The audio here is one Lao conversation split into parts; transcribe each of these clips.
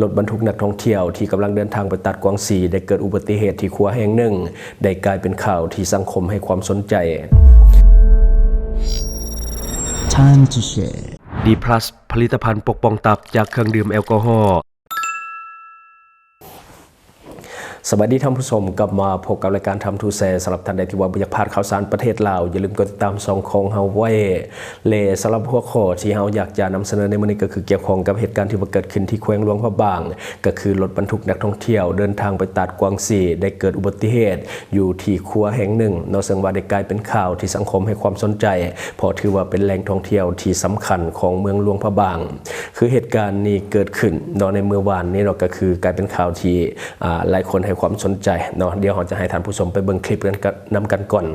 ລົດບັນທຸກນັກທ່ອງທ່ຽວທີ່ກຳລັງເດີນທາງໄປຕາດກວາງຊີ ໄດ້ເກີດອຸບັດຕິເຫດທີ່ຂົວແຫ່ງໜຶ່ງ ໄດ້ກາຍເປັນຂ່າວທີ່ສັງຄົມໃຫ້ຄວາມສົນໃຈ. Time to share. ດີພລັສ ຜະລິດຕະພັນປົກປ້ອງຕັບຈາກເຄື່ອງດື່ມແອລກໍຮໍ. ສະບາຍດີທ່ານຜູ້ຊົມ, ກັບມາພົບກັບລາຍການ Time to Share. ສຳລັບທ່ານໃດທີ່ວ່າບໍ່ຢາກພາດຂ່າວສານປະເທດລາວ, ຢ່າລືມກົດຕິດຕາມຊ່ອງຂອງເຮົາໄວ້. ແລະ ສຳລັບຫົວຂໍ້ທີ່ເຮົາຢາກຈະນຳສະເໜີໃນມື້ນີ້ ກໍຄືກ່ຽວຂ້ອງກັບເຫດການທີ່ວ່າເກີດຂຶ້ນທີ່ແຂວງຫຼວງພະບາງ, ກໍຄືລົດບັນທຸກນັກທ່ອງທ່ຽວເດີນທາງໄປຕາດກວາງຊີ ໄດ້ເກີດອຸບັດຕິເຫດຢູ່ທີ່ຂົວແຫ່ງໜຶ່ງເນາະ, ເຊິ່ງວ່າໄດ້ກາຍເປັນຂ່າວທີ່ສັງຄົມໃຫ້ຄວາມສົນໃຈ ເພາະຖືວ່າເປັນແຫຼ່ງທ່ອງທ່ຽວທີ່ສຳຄັນຂອງເມືອງຫຼວງພະບາງ. ຄືເຫດການນີ້ເກີດຂຶ້ນເນາະ ໃນມື້ວານນີ້ເນາະ, ກໍຄືກາຍເປັນຂ່າວທີ່ ອ່າ ຫຼາຍຄົນໃຫ້ຄວາມສົນໃຈເນາະ. ດຽວເຮົາຈະໃຫ້ທ່ານຜູ້ຊົມໄປເບິ່ງຄລິບກັນ ນຳກັນກ່ອນ.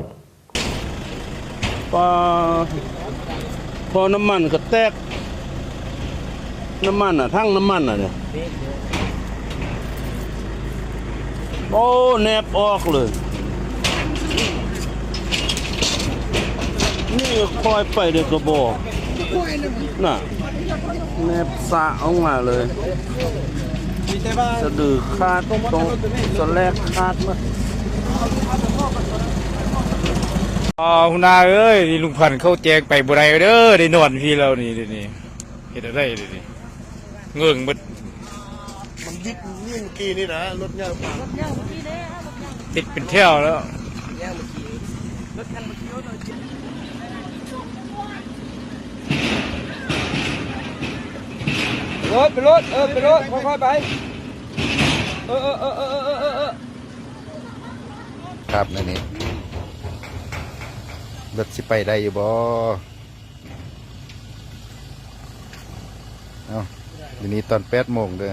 ປາ ທໍ່ນ້ຳມັນກໍແຕກ, ນ້ຳມັນນະ ຖັງນ້ຳມັນນະນີ້ ໂອ້ ແນບອອກເລີຍ. ນີ້ຄ່ອຍໄປເດ້ກໍບໍ່ນະ ແນບສະອອກມາເລີຍ, ສະດືຂາດ ໂຕສະແລກຂາດໝົດ. ອ້າວ ຫົວໜ້າເອີຍ, ນີ້ລຸງພັນເຂົາແຈ້ງໄປບໍ່ໄດ້ເດີ, ໄດ້ນອນພີ້ແລ້ວນີ້ ດຽວນີ້ເຮັດແນວໃດດຽວນີ້? ເງິງເບິດ. ມັນດິດນີ້ເມື່ອກີ້ນີ້ນະ, ລົດໃຫຍ່ ລົດໃຫຍ່ເມື່ອກີ້ເດ້ ລົດໃຫຍ່ຕິດເປັນແຖວແລ້ວ. ເອີ ໄປໂລດ ເອີ ໄປໂລດ ຄ່ອຍໆໄປ. ເອີ ເອີ ເອີ ເອີ ເອີ ເອີ ເອີ ຄັບ ແນວນີ້ ລົດຊິໄປໄດ້ຢູ່ບໍ່? ເອົ້າ ດຽວນີ້ຕອນແປດໂມງເດີ,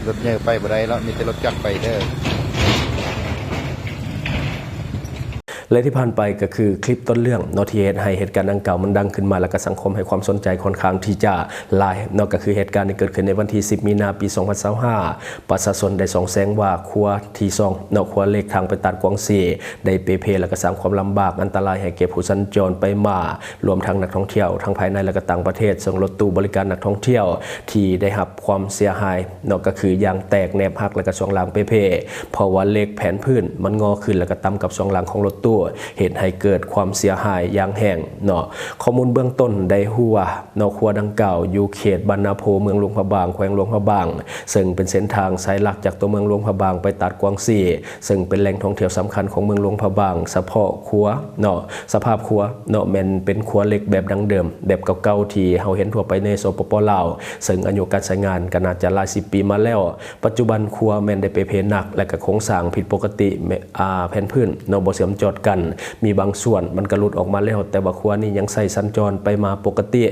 ລົດໃຫຍ່ໄປບໍ່ໄດ້ແລ້ວ, ມີແຕ່ລົດຈັກໄປເດີ. ແລະ ທີ່ຜ່ານໄປກໍຄືຄລິບຕົ້ນເລື່ອງເນາະ ທີ່ເຮັດໃຫ້ເຫດການດັ່ງກ່າວມັນດັງຂຶ້ນມາ ແລ້ວກໍສັງຄົມໃຫ້ຄວາມສົນໃຈຄ່ອນຂ້າງທີ່ຈະຫຼາຍເນາະ, ກໍຄືເຫດການທີ່ເກີດຂຶ້ນໃນວັນທີສິບ ມີນາ ປີສອງພັນຊາວຫ້າ. ປະຊາຊົນໄດ້ສ່ອງແສງວ່າຂົວທີສອງເນາະ, ຂົວເຫຼັກທາງໄປຕາດກວາງຊີ ໄດ້ເປ່ເພ ແລ້ວກໍສ້າງຄວາມລຳບາກອັນຕະລາຍໃຫ້ແກ່ຜູ້ສັນຈອນໄປມາ, ລວມທັງນັກທ່ອງທ່ຽວທັງພາຍໃນ ແລະ ກໍຕ່າງປະເທດ, ເຊິ່ງລົດຕູ້ບໍລິການນັກທ່ອງທ່ຽວທີ່ໄດ້ຮັບຄວາມເສຍຫາຍເນາະ ກໍຄືຢາງແຕກແນບຫັກ ແລະ ກໍຊ່ວງລ່າງເປ່ເພ ເພາະວ່າເຫຼັກແຜ່ນພື້ນມັນງໍຂຶ້ນ ແລະ ກໍຕ່ຳກັບຊ່ວງລ່າງຂອງລົດຕູ້ ເຮັດໃຫ້ເກີດຄວາມເສຍຫາຍຢ່າງແຮງເນາະ. ຂໍ້ມູນເບື້ອງຕົ້ນໄດ້ຮູ້ວ່າ ເນາະ, ຂົວດັ່ງກ່າວຢູ່ເຂດບ້ານນາໂພ ເມືອງຫຼວງພະບາງ ແຂວງຫຼວງພະບາງ, ເຊິ່ງເປັນເສັ້ນທາງສາຍຫຼັກຈາກຕົວເມືອງຫຼວງພະບາງໄປຕາດກວາງຊີ ເຊິ່ງເປັນແຫຼ່ງທ່ອງທ່ຽວສຳຄັນຂອງເມືອງຫຼວງພະບາງ. ສະເພາະຂົວເນາະ, ສະພາບຂົວເນາະ ແມ່ນເປັນຂົວເຫຼັກແບບດັ້ງເດີມ, ແບບເກົ່າໆ ທີ່ເຮົາເຫັນທົ່ວໄປໃນ ສປປ ລາວ, ເຊິ່ງອາຍຸການໃຊ້ງານກໍໜ້າຈະຫຼາຍສິບປີມາແລ້ວ. ປັດຈຸບັນຂົວແມ່ນໄດ້ເປ່ເພໜັກ ແລະ ກະໂຄງສ້າງຜິດປົກກະຕິ ແມ່ ອາ ແຜ່ນພື້ນເນາະ ບໍ່ເຊື່ອມຈອດກັນ, ມີບາງສ່ວນມັນກະຫຼຸດອອກມາແລ້ວ, ແຕ່ວ່າຂົວນີ້ຍັງໃຊ້ສັນຈອນໄປມາປົກກະຕິ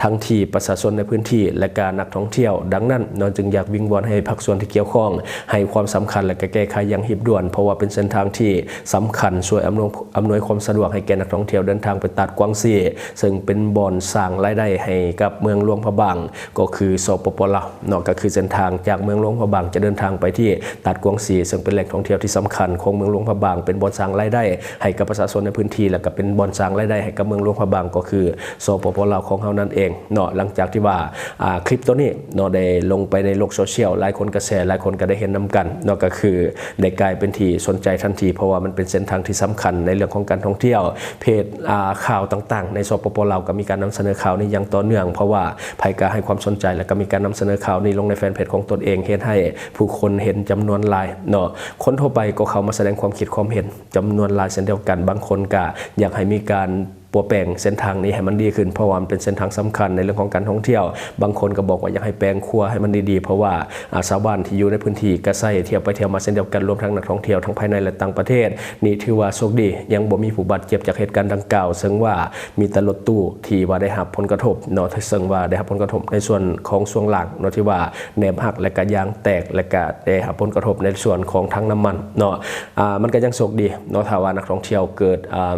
ທັງທີ່ປະຊາຊົນໃນພື້ນທີ່ ແລະ ກະນັກທ່ອງທ່ຽວ. ດັ່ງນັ້ນເນາະ ຈຶ່ງຢາກວິງວອນໃຫ້ພາກສ່ວນທີ່ກ່ຽວຂ້ອງໃຫ້ຄວາມສຳຄັນ ແລະ ກະແກ້ໄຂຢ່າງຮີບດ່ວນ, ເພາະວ່າເປັນເສັ້ນທາງທີ່ສຳຄັນ ຊ່ວຍອຳນວຍ ອຳນວຍຄວາມສະດວກໃຫ້ແກ່ນັກທ່ອງທ່ຽວເດີນທາງໄປຕາດກວາງຊີ ເຊິ່ງເປັນບ່ອນສ້າງລາຍໄດ້ໃຫ້ກັບເມືອງຫຼວງພະບາງ ກໍຄື ສປປ ລາວ ເນາະ, ກໍຄືເສັ້ນທາງຈາກເມືອງຫຼວງພະບາງຈະເດີນທາງໄປທີ່ຕາດກວາງຊີ ເຊິ່ງເປັນແຫຼ່ງທ່ອງທ່ຽວທີ່ສຳຄັນຂອງເມືອງຫຼວງພະບາງ, ເປັນບ່ອນສ້າງລາຍໄດ້ໃຫ້ກັບປະຊາຊົນໃນພື້ນທີ່ ແລະ ກໍເປັນບ່ອນສ້າງລາຍໄດ້ໃຫ້ກັບເມືອງຫຼວງພະບາງ ກໍຄື ສປປ ລາວ ຂອງເຮົານັ້ນເອງເນາະ. ຫຼັງຈາກທີ່ວ່າ ອາ ຄລິບໂຕນີ້ເນາະ ໄດ້ລົງໄປໃນໂລກໂຊຊຽວ, ຫຼາຍຄົນກໍແຊ, ຫຼາຍຄົນກໍໄດ້ເຫັນນຳກັນເນາະ, ກໍຄືໄດ້ກາຍເປັນທີ່ສົນໃຈທັນທີ, ເພາະວ່າມັນເປັນເສັ້ນທາງທີ່ສຳຄັນໃນເລື່ອງຂອງການທ່ອງທ່ຽວ. ເພຈ ອາ ຂ່າວຕ່າງໆໃນ ສປປ ລາວ ກໍມີການນຳສະເໜີຂ່າວນີ້ຢ່າງຕໍ່ເນື່ອງ, ເພາະວ່າໃຜກໍໃຫ້ຄວາມສົນໃຈ ແລະ ກໍມີການນຳສະເໜີຂ່າວນີ້ລົງໃນແຟນເພຈຂອງຕົນເອງ, ເຮັດໃຫ້ຜູ້ຄົນເຫັນຈຳນວນຫຼາຍເນາະ. ຄົນທົ່ວໄປກໍເຂົ້າມາສະແດງຄວາມຄິດຄວາມເຫັນຈຳນວນຫຼາຍເຊັ່ນດຽວກັນ. ບາງຄົນກໍຢາກໃຫ້ມີການ ປົວແປງເສັ້ນທາງນີ້ໃຫ້ມັນດີຂຶ້ນ, ເພາະວ່າມັນເປັນເສັ້ນທາງສຳຄັນໃນເລື່ອງຂອງການທ່ອງທ່ຽວ. ບາງຄົນກໍບອກວ່າຢາກໃຫ້ແປງຂົວໃຫ້ມັນດີໆ, ເພາະວ່າ ອາ ຊາວບ້ານທີ່ຢູ່ໃນພື້ນທີ່ກໍໃຊ້ທ່ຽວໄປທ່ຽວມາເຊັ່ນດຽວກັນ, ລວມທັງນັກທ່ອງທ່ຽວທັງພາຍໃນ ແລະ ຕ່າງປະເທດ. ນີ້ຖືວ່າໂຊກດີ, ຍັງບໍ່ມີຜູ້ບາດເຈັບຈາກເຫດການດັ່ງກ່າວ, ເຊິ່ງວ່າມີແຕ່ລົດຕູ້ທີ່ວ່າໄດ້ຮັບຜົນກະທົບເນາະ, ເຊິ່ງວ່າໄດ້ຮັບຜົນກະທົບໃນສ່ວນຂອງຊ່ວງລ່າງເນາະ ທີ່ວ່າແນບຫັກ ແລະ ກະຢາງແຕກ, ແລະ ກະໄດ້ຮັບຜົນກະທົບໃນສ່ວນຂອງຖັງນ້ຳມັນເນາະ. ອາ ມັນກໍຍັງໂຊກດີເນາະ, ຖ້າວ່ານັກທ່ອງທ່ຽວເກີດ ອາ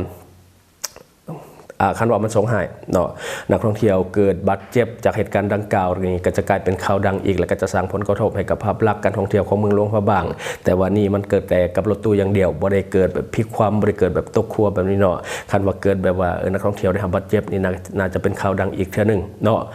ອາ ອ່າ ຄັນວ່າມັນໂຊກຮ້າຍເນາະ ນັກທ່ອງທ່ຽວເກີດບາດເຈັບຈາກເຫດການດັ່ງກ່າວນີ້ ກໍຈະກາຍເປັນຂ່າວດັງອີກ ແລະ ກໍຈະສ້າງຜົນກະທົບໃຫ້ກັບພາບລັກການທ່ອງທ່ຽວຂອງເມືອງຫຼວງພະບາງ. ແຕ່ວ່ານີ້ມັນເກີດແຕ່ກັບລົດຕູ້ຢ່າງດຽວ ບໍ່ໄດ້ເກີດແບບພລິກຄວ່ຳ ບໍ່ໄດ້ເກີດແບບຕົກຂົວແບບນີ້ເນາະ. ຄັນວ່າເກີດແບບວ່າ ເອີ ນັກທ່ອງທ່ຽວໄດ້ຮັບບາດເຈັບນີ້ ໜ້າ ໜ້າຈະເປັນຂ່າວດັງອີກເທື່ອໜຶ່ງເນາະ.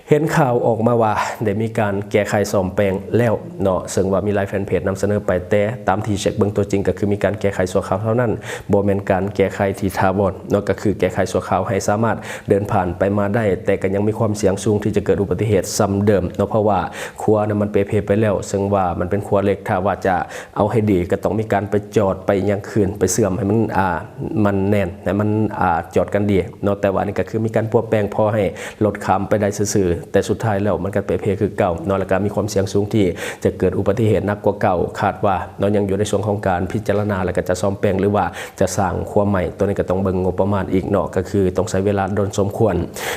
ເຫັນຂ່າວອອກມາວ່າ ໄດ້ມີການແກ້ໄຂສ້ອມແປງແລ້ວເນາະ ເຊິ່ງວ່າມີຫຼາຍແຟນເພຈນຳສະເໜີໄປ, ແຕ່ຕາມທີ່ເຊັກເບິ່ງຕົວຈິງ ກໍຄືມີການແກ້ໄຂຊົ່ວຄາວເທົ່ານັ້ນ, ບໍ່ແມ່ນການແກ້ໄຂທີ່ຖາວອນເນາະ, ກໍຄືແກ້ໄຂຊົ່ວຄາວໃຫ້ສາມາດເດີນຜ່ານໄປມາໄດ້, ແຕ່ກໍຍັງມີຄວາມສ່ຽງສູງທີ່ຈະເກີດອຸບັດຕິເຫດຊ້ຳເດີມເນາະ, ເພາະວ່າຂົວນະມັນເປເພໄປແລ້ວ, ເຊິ່ງວ່າມັນເປັນຂົວເຫຼັກ, ຖ້າວ່າຈະເອົາໃຫ້ດີ ກໍຕ້ອງມີການໄປຈອດ ໄປຫຍັງຄືນ ໄປເຊື່ອມໃຫ້ມັນ ອ່າ ມັນແໜ້ນ ໃຫ້ມັນ ອ່າ ຈອດກັນດີເນາະ. ແຕ່ວ່າອັນນີ້ກໍຄືມີການປົວແປງພໍໃຫ້ລົດຂ້າມໄປໄດ້ຊື່ໆ, ແຕ່ສຸດທ້າຍແລ້ວມັນກໍເປເພຄືເກົ່າເນາະ, ແລ້ວກໍມີຄວາມສ່ຽງສູງທີ່ຈະເກີດອຸບັດຕິເຫດໜັກກວ່າເກົ່າ. ຄາດວ່າເນາະ ຍັງຢູ່ໃນຊ່ວງຂອງການພິຈາລະນາ ແລ້ວກໍຈະສ້ອມແປງ ຫຼືວ່າຈະສ້າງຂົວໃໝ່, ຕົວນີ້ກໍຕ້ອງເບິ່ງງົບປະມານອີກເນາະ, ກໍຄືຕ້ອງໃຊ້ເວລາດົນສົມຄວນ.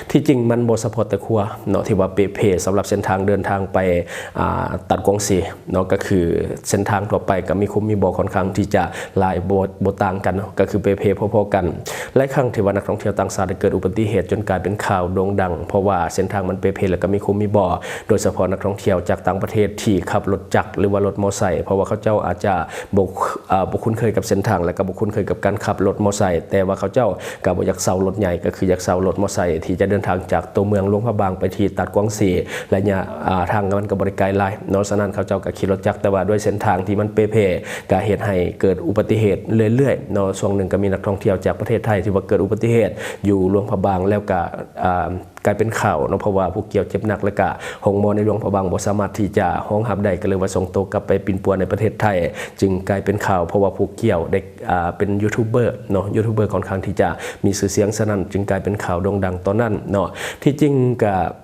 ທີ່ຈິງມັນບໍ່ສະເພາະແຕ່ຂົວເນາະ ທີ່ວ່າເປເພສຳລັບເສັ້ນທາງເດີນທາງໄປ ອ່າ ຕັດກວາງຊີ ເນາະ, ກໍຄືເສັ້ນທາງທົ່ວໄປກໍມີຂຸມມີບໍ່ຄ່ອນຂ້າງທີ່ຈະຫຼາຍ ບໍ່ ບໍ່ຕ່າງກັນເນາະ, ກໍຄືເປເພພໍໆກັນ. ຫຼາຍຄັ້ງທີ່ວ່ານັກທ່ອງທ່ຽວຕ່າງຊາດໄດ້ເກີດອຸບັດຕິເຫດຈົນກາຍເປັນຂ່າວໂດ່ງດັງ ເພາະວ່າເສັ້ນທາງມັນເປເພ ແລ້ວກໍມີຂຸມມີບໍ່, ໂດຍສະເພາະນັກທ່ອງທ່ຽວຈາກຕ່າງປະເທດທີ່ຂັບລົດຈັກ ຫຼືວ່າລົດມໍໄຊ, ເພາະວ່າເຂົາເຈົ້າອາດຈະບໍ່ ເອີ ບໍ່ຄຸ້ນເຄີຍກັບເສັ້ນທາງ ແລ້ວກໍບໍ່ຄຸ້ນເຄີຍກັບການຂັບລົດມໍໄຊ, ແຕ່ວ່າເຂົາເຈົ້າກໍບໍ່ຢາກເຊົ່າລົດໃຫຍ່, ກໍຄືຢາກເຊົ່າລົດມໍໄຊທີ່ຈະເດີນທາງຈາກຕົວເມືອງຫຼວງພະບາງໄປທີ່ຕັດກວາງຊີ. ໄລຍະ ອ່າ ທາງມັນກໍບໍ່ໄດ້ໄກຫຼາຍເນາະ, ສະນັ້ນເຂົາເຈົ້າກໍຂີ່ລົດຈັກ, ແຕ່ວ່າດ້ວຍເສັ້ນທາງທີ່ມັນເປເພ ກໍເຮັດໃຫ້ເກີດອຸບັດຕິເຫດເລື້ອຍໆເນາະ. ຊ່ວງໜຶ່ງກໍມີນັກທ່ອງທ່ຽວຈາກປະເທດໄທທີ່ວ່າເກີດອຸບັດຕິເຫດຢູ່ຫຼວງພະບາງ ແລ້ວກໍ ອ່າ ກາຍເປັນຂ່າວເນາະ, ເພາະວ່າຜູ້ກ່ຽວເຈັບໜັກ ແລ້ວກະໂຮງໝໍໃນຫຼວງພະບາງບໍ່ສາມາດທີ່ຈະຮອງຮັບໄດ້, ກໍເລີຍວ່າສົ່ງໂຕກັບໄປປິ່ນປົວໃນປະເທດໄທ, ຈຶ່ງກາຍເປັນຂ່າວ ເພາະວ່າຜູ້ກ່ຽວໄດ້ ອ່າ ເປັນຢູທູບເບີເນາະ, ຢູທູບເບີຂ້ອນຂ້າງທີ່ຈະມີຊື່ສຽງ, ສະນັ້ນຈຶ່ງກາຍເປັນຂ່າວໂດ່ງດັງຕອນນັ້ນເນາະ. ທີ່ຈິງກະ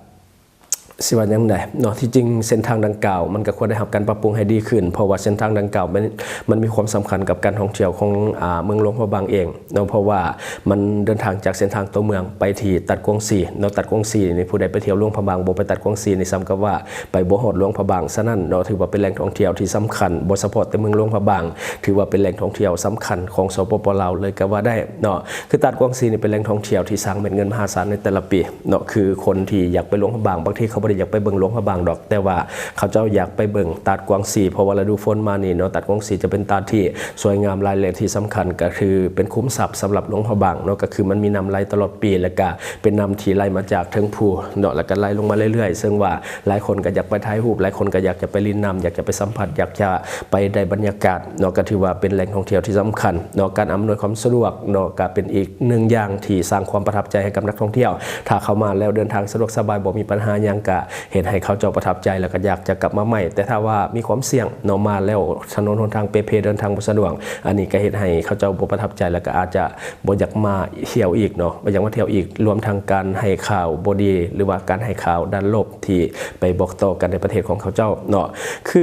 ຊິວ່າຫຍັງໃດເນາະ, ທີ່ຈິງເສັ້ນທາງດັ່ງກ່າວມັນກໍຄວນໄດ້ຮັບການປັບປຸງໃຫ້ດີຂຶ້ນ, ເພາະວ່າເສັ້ນທາງດັ່ງກ່າວມັນ ມັນມີຄວາມສຳຄັນກັບການທ່ອງທ່ຽວຂອງ ອ່າ ເມືອງຫຼວງພະບາງເອງເນາະ, ເພາະວ່າມັນເດີນທາງຈາກເສັ້ນທາງຕົວເມືອງໄປທີ່ຕັດກວາງຊີເນາະ. ຕັດກວາງຊີນີ້ ຜູ້ໃດໄປທ່ຽວຫຼວງພະບາງບໍ່ໄປຕັດກວາງຊີນີ້ ສ່ຳກັບວ່າໄປບໍ່ຮອດຫຼວງພະບາງ. ສະນັ້ນເນາະ ຖືວ່າເປັນແຫຼ່ງທ່ອງທ່ຽວທີ່ສຳຄັນ, ບໍ່ສະເພາະແຕ່ເມືອງຫຼວງພະບາງ, ຖືວ່າເປັນແຫຼ່ງທ່ອງທ່ຽວສຳຄັນຂອງ ສປປ ລາວ ເລີຍກໍວ່າໄດ້ເນາະ. ຄືຕາດກວາງຊີນີ້ເປັນແຫຼ່ງທ່ອງທ່ຽວທີ່ສ້າງເມັດເງິນມະຫາສານໃນແຕ່ລະປີເນາະ, ຄືຄົນທີ່ຢາກໄປຫຼວງພະບາງ ບາງທີເຂົາບໍ່ໄດ້ຢາກໄປເບິ່ງຫຼວງພະບາງດອກ, ແຕ່ວ່າເຂົາເຈົ້າຢາກໄປເບິ່ງຕາດກວາງຊີ, ເພາະວ່າລະດູຝົນມານີ້ເນາະ ຕາດກວາງຊີຈະເປັນຕາດທີ່ສວຍງາມຫຼາຍ ແລະ ທີ່ສຳຄັນກໍຄືເປັນຂຸມຊັບສຳລັບຫຼວງພະບາງເນາະ, ກໍຄືມັນມີນ້ຳໄຫຼຕະຫຼອດປີ ແລ້ວກະເປັນນ້ຳທີ່ໄຫຼມາຈາກເທິງພູເນາະ ແລ້ວກະໄຫຼລົງມາເລື້ອຍໆ, ເຊິ່ງວ່າຫຼາຍຄົນກໍຢາກໄປຖ່າຍຮູບ, ຫຼາຍຄົນກໍຢາກຈະໄປຫຼິ້ນນ້ຳ, ຢາກຈະໄປສຳຜັດ, ຢາກຈະ ໄປໄດ້ບັນຍາກາດເນາະ, ກໍຖືວ່າເປັນແຫຼ່ງທ່ອງທ່ຽວທີ່ສຳຄັນເນາະ. ການອຳນວຍຄວາມສະດວກເນາະ ກໍເປັນອີກໜຶ່ງຢ່າງທີ່ສ້າງຄວາມປະທັບໃຈໃຫ້ກັບນັກທ່ອງທ່ຽວ. ຖ້າເຂົ້າມາແລ້ວເດີນທາງສະດວກສະບາຍ ບໍ່ມີບັນຫາຫຍັງ ກໍເຮັດໃຫ້ເຂົາເຈົ້າປະທັບໃຈ ແລ້ວກໍຢາກຈະກັບມາໃໝ່. ແຕ່ຖ້າວ່າມີຄວາມສ່ຽງເນາະ ມາແລ້ວຖະໜົນຫົນທາງເປເພ ເດີນທາງບໍ່ສະດວກ, ອັນນີ້ກໍເຮັດໃຫ້ເຂົາເຈົ້າບໍ່ປະທັບໃຈ ແລ້ວກໍອາດຈະບໍ່ຢາກມາທ່ຽວອີກເນາະ, ບໍ່ຢາກມາທ່ຽວອີກ. ລວມທັງການໃຫ້ຂ່າວບໍ່ດີ ຫຼືວ່າການໃຫ້ຂ່າວດ້ານລົບ ທີ່ໄປບອກຕໍ່ກັນໃນປະເທດຂອງເຂົາເຈົ້າເນາະ. ຄື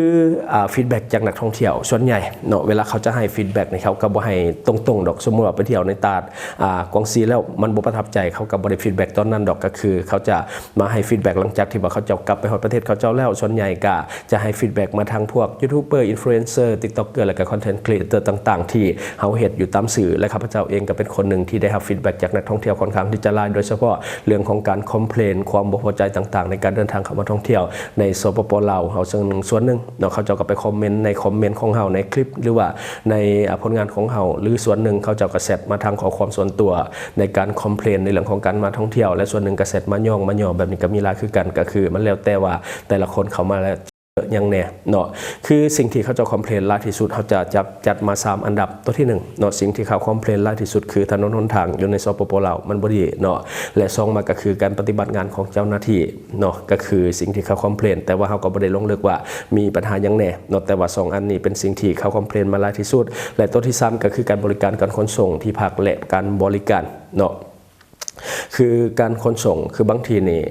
ອ່າ ຟີດແບັກຈາກນັກທ່ອງທ່ຽວສ່ວນໃຫຍ່ເນາະ ເວລາເຂົາຈະໃຫ້ຟີດແບັກນີ້ ເຂົາກໍບໍ່ໃຫ້ຕົງໆດອກ. ສົມມຸດວ່າໄປທ່ຽວໃນຕາດ ອ່າ ກວາງຊີແລ້ວມັນບໍ່ປະທັບໃຈ ເຂົາກໍບໍ່ໄດ້ຟີດແບັກຕອນນັ້ນດອກ, ກໍຄືເຂົາຈະມາໃຫ້ຟີດແບັກຫຼັງຈາກທີ່ວ່າເຂົາເຈົ້າກັບໄປຮອດປະເທດເຂົາເຈົ້າແລ້ວ. ສ່ວນໃຫຍ່ກໍຈະໃຫ້ຟີດແບັກມາທາງພວກຢູທູບເບີ ອິນຟລູເອັນເຊີ ຕິກຕັອກເກີ ແລ້ວກໍຄອນເທັນຄຣີເອເຕີຕ່າງໆ ທີ່ເຮົາເຮັດຢູ່ຕາມສື່ ແລະ ຂ້າພະເຈົ້າເອງກໍເປັນຄົນໜຶ່ງທີ່ໄດ້ຮັບຟີດແບັກຈາກນັກທ່ອງທ່ຽວຄ່ອນຂ້າງທີ່ຈະຫຼາຍ ໂດຍສະເພາະ ເລື່ອງຂອງການຄອມເພລນຄວາມບໍ່ພໍໃຈຕ່າງໆ ໃນການເດີນທາງເຂົ້າມາທ່ອງທ່ຽວໃນ ສປປ ລາວ ເຮົາ. ເຊິ່ງສ່ວນໜຶ່ງເນາະ ເຂົາເຈົ້າກໍໄປຄອມເມັນໃນຄອມເມັນຂອງເຮົາໃນຄລິບ ຫຼືວ່າໃນ ອ່າ ຜົນງານຂອງເຮົາ, ຫຼື ສ່ວນໜຶ່ງເຂົາເຈົ້າກໍແຊັດມາທາງຂໍ້ຄວາມສ່ວນຕົວໃນການຄອມເພລນໃນເລື່ອງຂອງການມາທ່ອງທ່ຽວ ແລະ ສ່ວນໜຶ່ງກໍແຊັດມາຍ້ອງມາຍໍ້ແບບນີ້ກໍມີຫຼາຍຄືກັນ. ກໍຄືມັນແລ້ວແຕ່ວ່າແຕ່ລະຄົນເຂົ້າມາແລ້ວ ຫຍັງແດ່ເນາະ. ຄືສິ່ງທີ່ເຂົາເຈົ້າຄອມເພລນຫຼາຍທີ່ສຸດ ເຮົາຈະຈັບ ຈັດມາສາມອັນດັບ. ຕົວທີໜຶ່ງເນາະ ສິ່ງທີ່ເຂົາຄອມເພລນຫຼາຍທີ່ສຸດຄືຖະໜົນຫົນທາງຢູ່ໃນ ສປປ ລາວ ມັນບໍ່ດີເນາະ ແລະ ສອງມາກໍຄືການປະຕິບັດງານຂອງເຈົ້າໜ້າທີ່ເນາະ ກໍຄືສິ່ງທີ່ເຂົາຄອມເພລນ, ແຕ່ວ່າເຮົາກໍບໍ່ໄດ້ລົງເລິກວ່າມີບັນຫາຫຍັງແດ່ເນາະ, ແຕ່ວ່າສອງອັນນີ້ເປັນສິ່ງທີ່ເຂົາຄອມເພລນມາຫຼາຍທີ່ສຸດ. ແລະ ຕົວທີສາມກໍຄືການບໍລິການການຂົນສົ່ງທີ່ພັກ ແລະ ການບໍລິການເນາະ ຄືການຂົນສົ່ງ ຄືບາງທີນີ້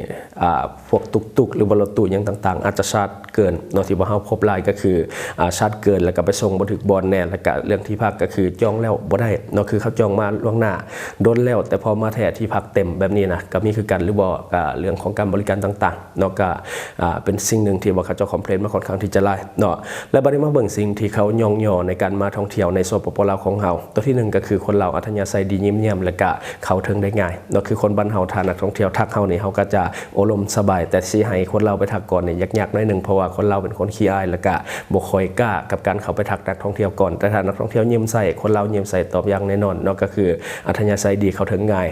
ອ່າ ພວກຕຸກໆ ຫຼືວ່າລົດຕູ້ຫຍັງຕ່າງໆ ອາດຈະຊາດເກີນເນາະ ທີ່ວ່າເຮົາພົບຫຼາຍກໍຄື ອາ ຊາດເກີນ ແລ້ວກໍໄປສົ່ງບໍ່ຖືກບ່ອນແດ່ ແລ້ວກໍເລື່ອງທີ່ພັກກໍຄືຈອງແລ້ວບໍ່ໄດ້ເນາະ ຄືເຂົາຈອງມາລ່ວງໜ້າດົນແລ້ວ ແຕ່ພໍມາແທ້ທີ່ພັກເຕັມແບບນີ້ນະ ກໍມີຄືກັນ ຫຼືບໍ່ກໍເລື່ອງຂອງການບໍລິການຕ່າງໆ ເນາະ ກໍ ອາ ເປັນສິ່ງໜຶ່ງທີ່ວ່າເຂົາເຈົ້າຄອມເພລນມາຄ່ອນຂ້າງທີ່ຈະຫຼາຍເນາະ. ແລະ ບັດນີ້ມາເບິ່ງສິ່ງທີ່ເຂົາຍ້ອງຍໍໃນການມາທ່ອງທ່ຽວໃນ ສປປ ລາວ ຂອງເຮົາ. ຕົວທີໜຶ່ງກໍຄືຄົນລາວອັດທະຍາໄສດີ ຍິ້ມແຍ້ມ ແລະກະເຂົ້າເຖິງໄດ້ງ່າຍເນາະ. ຄືຄົນບ້ານເຮົາ ຖ້ານັກທ່ອງທ່ຽວທັກເຮົານີ້ ເຮົາກໍຈະໂອ້ລົມສະບາຍ, ແຕ່ຊິໃຫ້ຄົນລາວໄປທັກກ່ອນນີ້ ຍາກໆໜ້ອຍໜຶ່ງ ເພາະວ່າຄົນລາວເປັນຄົນຂີ້ອາຍ ແລະກະບໍ່ຄ່ອຍກ້າກັບການເຂົ້າໄປທັກນັກທ່ອງທ່ຽວກ່ອນ. ແຕ່ຖ້ານັກທ່ອງທ່ຽວຍິ້ມໃສ່ ຄົນລາວຍິ້ມໃສ່ຕອບຢ່າງແນ່ນອນເນາະ, ກໍຄືອັດທະຍາໄສດີ ເຂົ້າເຖິງງ່າຍ.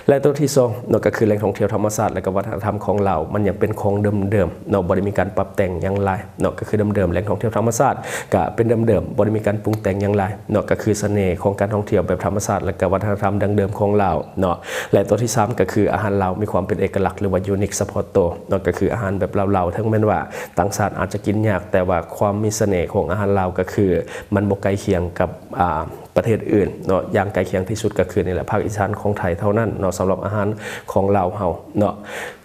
ແລະ ຕົວທີສອງເນາະ ກໍຄືແຫຼ່ງທ່ອງທ່ຽວທຳມະຊາດ ແລະກະວັດທະນະທຳຂອງລາວ ມັນຍັງເປັນຂອງເດີມໆເນາະ, ບໍ່ໄດ້ມີການປັບແຕ່ງຫຍັງຫຼາຍເນາະ, ກໍຄືເດີມໆ. ແຫຼ່ງທ່ອງທ່ຽວທຳມະຊາດກະເປັນເດີມໆ, ບໍ່ໄດ້ມີການປຸງແຕ່ງຫຍັງຫຼາຍເນາະ, ກໍຄືສະເໜ່ຂອງການທ່ອງທ່ຽວແບບທຳມະຊາດ ແລະກະວັດທະນະທຳດັ້ງເດີມຂອງລາວເນາະ. ແລະ ຕົວທີສາມ ກໍຄືອາຫານລາວມີຄວາມເປັນເອກະລັກ ຫຼືວ່າ unique ສະເພາະໂຕເນາະ, ກໍຄືອາຫານແບບລາວໆ. ເຖິງແມ່ນວ່າຕ່າງຊາດອາດຈະກິນຍາກ, ແຕ່ວ່າຄວາມມີສະເໜ່ຂອງອາຫານລາວ ກໍຄືມັນບໍ່ໃກ້ຄຽງກັບ ອາ ປະເທດອື່ນເນາະ, ຢ່າງໃກ້ຄຽງທີ່ສຸດກໍຄືນີ້ແຫຼະ ພາກອີສານຂອງໄທເທົ່ານັ້ນເນາະ ສຳລັບອາຫານຂອງລາວເຮົາເນາະ.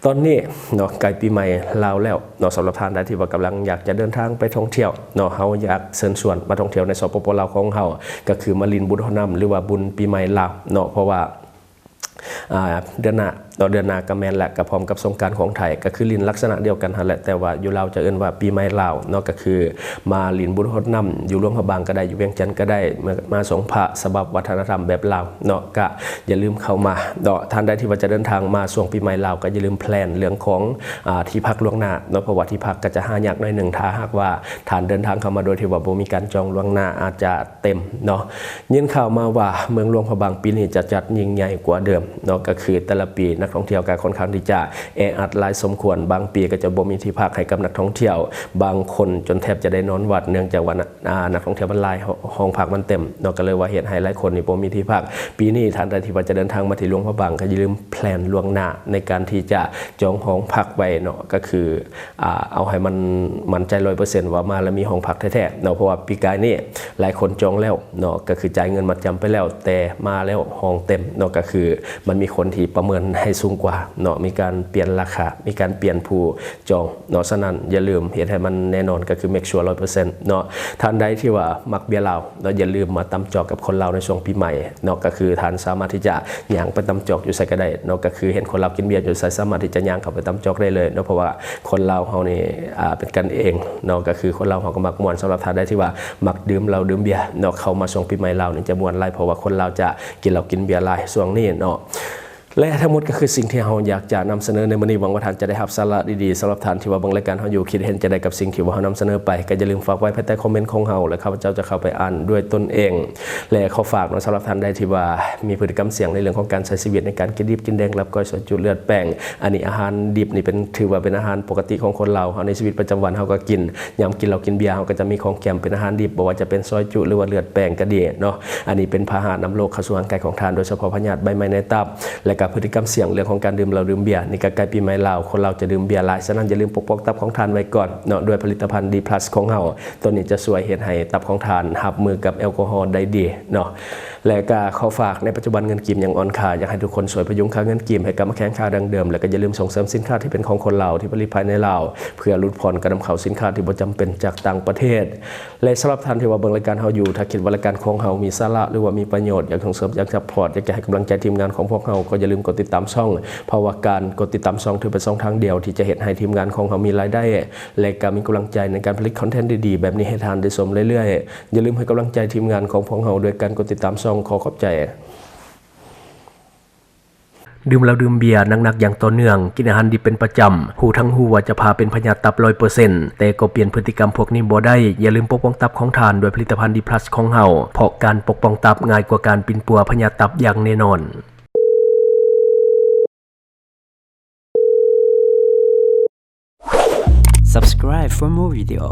ຕອນນີ້ເນາະ ໃກ້ປີໃໝ່ລາວແລ້ວເນາະ, ສຳລັບທ່ານໃດທີ່ວ່າກຳລັງຢາກຈະເດີນທາງໄປທ່ອງທ່ຽວເນາະ, ເຮົາຢາກເຊີນຊວນມາທ່ອງທ່ຽວໃນ ສປປ ລາວ ຂອງເຮົາ ກໍຄືມາຫຼິ້ນບຸນຮອດນ້ຳ ຫຼືວ່າບຸນປີໃໝ່ລາວເນາະ, ເພາະວ່າ ອາ ເດືອນໜ້າເນາະ, ເດືອນໜ້າກໍແມ່ນແຫຼະ ກໍພ້ອມກັບສົງການຂອງໄທ ກໍຄືຫຼິ້ນລັກສະນະດຽວກັນຫັ້ນແຫຼະ, ແຕ່ວ່າຢູ່ລາວຈະເອີ້ນວ່າປີໃໝ່ລາວເນາະ, ກໍຄືມາຫຼິ້ນບຸນຮອດນ້ຳ ຢູ່ຫຼວງພະບາງກໍໄດ້ ຢູ່ວຽງຈັນກໍໄດ້ ມາ ມາຊົງພະສະບັບວັດທະນະທຳແບບລາວເນາະ. ກະຢ່າລືມເຂົ້າມາເນາະ, ທ່ານໃດທີ່ວ່າຈະເດີນທາງມາຊ່ວງປີໃໝ່ລາວ ກໍຢ່າລືມແພລນເລື່ອງຂອງ ອາ ທີ່ພັກລ່ວງໜ້າເນາະ, ເພາະວ່າທີ່ພັກກໍຈະຫາຍາກໜ້ອຍໜຶ່ງ ຖ້າຫາກວ່າທ່ານເດີນທາງເຂົ້າມາໂດຍທີ່ວ່າບໍ່ມີການຈອງລ່ວງໜ້າ ອາດຈະ ເຕັມເນາະ. ຍິນຂ່າວມາວ່າເມືອງຫຼວງພະບາງປີນີ້ຈະຈັດຍິ່ງໃຫຍ່ກວ່າເດີມເນາະ, ກໍຄືແຕ່ລະປີນັກທ່ອງທ່ຽວກໍຄ່ອນຂ້າງທີ່ຈະແອອັດຫຼາຍສົມຄວນ, ບາງປີກໍຈະບໍ່ມີທີ່ພັກໃຫ້ກັບນັກທ່ອງທ່ຽວບາງຄົນ ຈົນແທບຈະໄດ້ນອນວັດ ເນື່ອງຈາກວ່າ ອາ ນັກທ່ອງທ່ຽວມັນຫຼາຍ, ຫ້ອງພັກມັນເຕັມເນາະ, ກໍເລີຍວ່າເຮັດໃຫ້ຫຼາຍຄົນນີ້ບໍ່ມີທີ່ພັກ. ປີນີ້ທ່ານໃດທີ່ວ່າຈະເດີນທາງມາທີ່ຫຼວງພະບາງ ກໍຢ່າລືມແພລນລ່ວງໜ້າໃນການທີ່ຈະຈອງຫ້ອງພັກໄວ້ເນາະ, ກໍຄື ອາ ເອົາໃຫ້ມັນໝັ້ນໃຈຮ້ອຍເປີເຊັນວ່າມາແລ້ວມີຫ້ອງພັກແທ້ໆເນາະ, ເພາະວ່າປີກາຍນີ້ຫຼາຍຄົນຈອງແລ້ວເນາະ, ກໍຄືຈ່າຍເງິນມັດຈຳໄປແລ້ວ ແຕ່ມາແລ້ວຫ້ອງເຕັມເນາະ, ກໍຄືມັນມີຄົນທີ່ປະເມີນໃຫ້ສູງກວ່າເນາະ, ມີການປ່ຽນລາຄາ ມີການປ່ຽນຜູ້ຈອງເນາະ. ສະນັ້ນຢ່າລືມເຮັດໃຫ້ມັນແນ່ນອນ, ກໍຄື make sure ຮ້ອຍເປີເຊັນເນາະ. ທ່ານໃດທີ່ວ່າມັກເບຍລາວເນາະ, ຢ່າລືມມາຕຳຈອກກັບຄົນລາວໃນຊ່ວງປີໃໝ່ເນາະ, ກໍຄືທ່ານສາມາດທີ່ຈະຍ່າງໄປຕຳຈອກຢູ່ໃສກໍໄດ້ເນາະ, ກໍຄືເຫັນຄົນລາວກິນເບຍຢູ່ໃສ ສາມາດທີ່ຈະຍ່າງເຂົ້າໄປຕຳຈອກໄດ້ເລີຍເນາະ, ເພາະວ່າ ຄົນລາວເຮົານີ້ ອາ ເປັນກັນເອງເນາະ, ກໍຄືຄົນລາວເຮົາກໍມັກມ່ວນ. ສຳລັບທ່ານໃດທີ່ວ່າມັກດື່ມເຫຼົ້າດື່ມເບຍເນາະ, ເຂົ້າມາຊ່ວງປີໃໝ່ລາວນີ້ຈະມ່ວນຫຼາຍ, ເພາະວ່າຄົນລາວຈະກິນເຫຼົ້າກິນເບຍຫຼາຍຊ່ວງນີ້ເນາະ. ແລະ ທັງໝົດກໍຄືສິ່ງທີ່ເຮົາຢາກຈະນຳສະເໜີໃນມື້ນີ້, ຫວັງວ່າທ່ານຈະໄດ້ຮັບສາລະດີໆ. ສຳລັບທ່ານທີ່ວ່າເບິ່ງລາຍການເຮົາຢູ່ ຄິດເຫັນຈັ່ງໃດກັບສິ່ງທີ່ວ່າເຮົານຳສະເໜີໄປ ກໍຢ່າລືມຝາກໄວ້ພາຍໃຕ້ຄອມເມັນຂອງເຮົາ ແລະ ຂ້າພະເຈົ້າຈະເຂົ້າໄປອ່ານດ້ວຍຕົນເອງ. ແລະ ຂໍຝາກເນາະ, ສຳລັບທ່ານໃດທີ່ວ່າມີພຶດຕິກຳສ່ຽງໃນເລື່ອງຂອງການໃຊ້ຊີວິດໃນການກິນດິບກິນແດງ ລາບກ້ອຍ ຊອຍຈຸ ເລືອດແປງ, ອັນນີ້ອາຫານດິບນີ້ເປັນ ຖືວ່າເປັນອາຫານປົກກະຕິຂອງຄົນລາວເຮົາໃນຊີວິດປະຈຳວັນເຮົາກໍກິນ. ຍາມກິນເຫຼົ້າກິນເບຍ ເຮົາກໍຈະມີຂອງແກ້ມເປັນອາຫານດິບ, ບໍ່ວ່າຈະເປັນຊອຍຈຸ ຫຼືວ່າເລືອດແປງກໍດີເນາະ. ອັນນີ້ເປັນພາຫະນຳໂລກເຂົ້າສູ່ຮ່າງກາຍຂອງທ່ານ, ໂດຍສະເພາະພະຍາດໃບໄມ້ໃນຕັບ ແລະ ກະພຶດຕິກຳສ່ຽງເລື່ອງຂອງການດື່ມເຫຼົ້າດື່ມເບຍ. ນີ້ກໍໃກ້ປີໃໝ່ລາວ, ຄົນລາວຈະດື່ມເບຍຫຼາຍ, ສະນັ້ນຢ່າລືມປົກປ້ອງຕັບຂອງທ່ານໄວ້ກ່ອນເນາະ, ດ້ວຍຜະລິດຕະພັນ ດີພລັສ ຂອງເຮົາ. ຕົວນີ້ຈະຊ່ວຍເຮັດໃຫ້ຕັບຂອງທ່ານຮັບມືກັບແອລກໍຮໍໄດ້ດີເນາະ. ແລະ ກໍຂໍຝາກໃນປັດຈຸບັນເງິນກີບຍັງອ່ອນຄ່າ, ຢາກໃຫ້ທຸກຄົນຊ່ວຍພະຍຸງຄ່າເງິນກີບໃຫ້ກັບມາແຂງຄ່າດັ່ງເດີມ, ແລະ ກໍຢ່າລືມສົ່ງເສີມສິນຄ້າທີ່ເປັນຂອງຄົນລາວທີ່ຜະລິດພາຍໃນລາວ, ເພື່ອຫຼຸດຜ່ອນການນຳເຂົ້າສິນຄ້າທີ່ບໍ່ຈຳເປັນຈາກຕ່າງປະເທດ. ແລະ ສຳລັບທ່ານທີ່ວ່າເບິ່ງລາຍການເຮົາຢູ່, ຖ້າຄິດວ່າລາຍການຂອງເຮົາມີສາລະ ຫຼືວ່າມີປະໂຫຍດ, ຢາກສົ່ງເສີມ, ຢາກຊັບພອດ, ຢາກຈະໃຫ້ກຳລັງໃຈທີມງານຂອງພວກເຮົາ, ກໍຢ່າລືມກົດຕິດຕາມຊ່ອງ, ເພາະວ່າການກົດຕິດຕາມຊ່ອງຖືເປັນຊ່ອງທາງດຽວທີ່ຈະເຮັດໃຫ້ທີມງານຂອງເຮົາມີລາຍໄດ້ ແລະ ກໍມີກຳລັງໃຈໃນການຜະລິດຄອນເທັນດີໆແບບນີ້ໃຫ້ທ່ານໄດ້ຊົມເລື້ອຍໆ. ຢ່າລືມໃຫ້ກຳລັງໃຈທີມງານຂອງພວກເຮົາດ້ວຍການກົດຕິດຕາມຊ່ອງ. ຂໍຂອບໃຈ. ດື່ມເຫຼົ້າດື່ມເບຍໜັກໆຢ່າງຕໍ່ເນື່ອງ, ກິນອາຫານດິບເປັນປະຈຳ, ຮູ້ທັງຮູ້ວ່າຈະພາເປັນພະຍາດຕັບຮ້ອຍເປີເຊັນ, ແຕ່ກໍປ່ຽນພຶດຕິກຳພວກນີ້ບໍ່ໄດ້. ຢ່າລືມປົກປ້ອງຕັບຂອງທ່ານດ້ວຍຜະລິດຕະພັນ ດີພລັສ ຂອງເຮົາ, ເພາະການປົກປ້ອງຕັບງ່າຍກວ່າການປິ່ນປົວພະຍາດຕັບຢ່າງແນ່ນອນ. Subscribe for more video.